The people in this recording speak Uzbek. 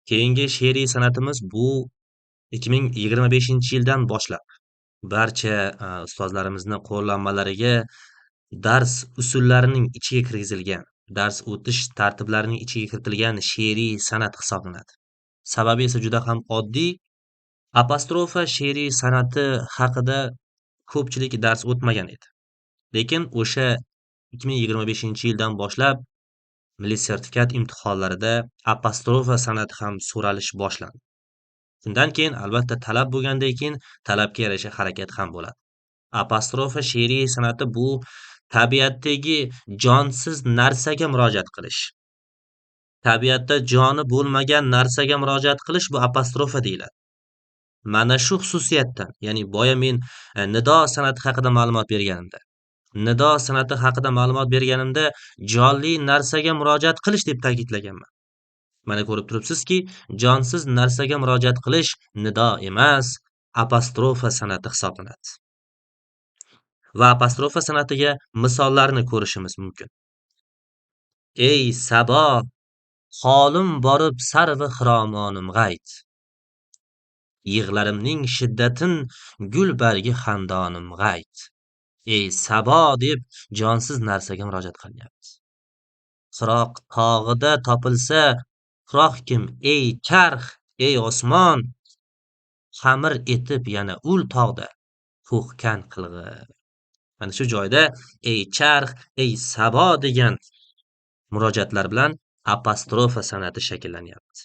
Keyingi she'riy san'atimiz bu 2025-yildan boshlab barcha ustozlarimizni qo'llanmalariga dars usullarining ichiga kirgizilgan, dars o'tish tartiblarining ichiga kiritilgan she'riy san'at hisoblanadi. Sababi esa juda ham oddiy. Apostrofa she'riy san'ati haqida ko'pchilik dars o'tmagan edi. Lekin o'sha 2025-yildan boshlab milliy sertifikat imtihonlarida apostrofa san'ati ham so'ralish boshlandi. Shundan keyin albatta talab bo'lgandan keyin talabga yarasha harakat ham bo'ladi. Apostrofa she'riy san'ati bu tabiatdagi jonsiz narsaga murojaat qilish. Tabiatda joni bo'lmagan narsaga murojaat qilish bu apostrofa deyiladi. Mana shu xususiyatdan, ya'ni boya men nido san'ati haqida ma'lumot berganimda, nido san'ati haqida ma'lumot berganimda jonli narsaga murojaat qilish deb ta'kidlaganman. Mana ko'rib turibsizki, jonsiz narsaga murojaat qilish nido emas, apostrofa san'ati hisoblanadi. Va apostrofa san'atiga misollarni ko'rishimiz mumkin. Ey sabo, holim borib sarvi xiromonim g'ayt. Yig'larimning shiddatin gul bargi xandonim g'ayt. Ey sabo deb jonsiz narsaga murojaat qilyapti. Firoq tog'ida topilsa, firoq kim ey charx, ey osmon, xamir etib yana ul tog'da to'qkan qilg'ir. Mana shu joyda ey charx, ey sabo degan murojaatlar bilan apostrofa san'ati shakllanyapti.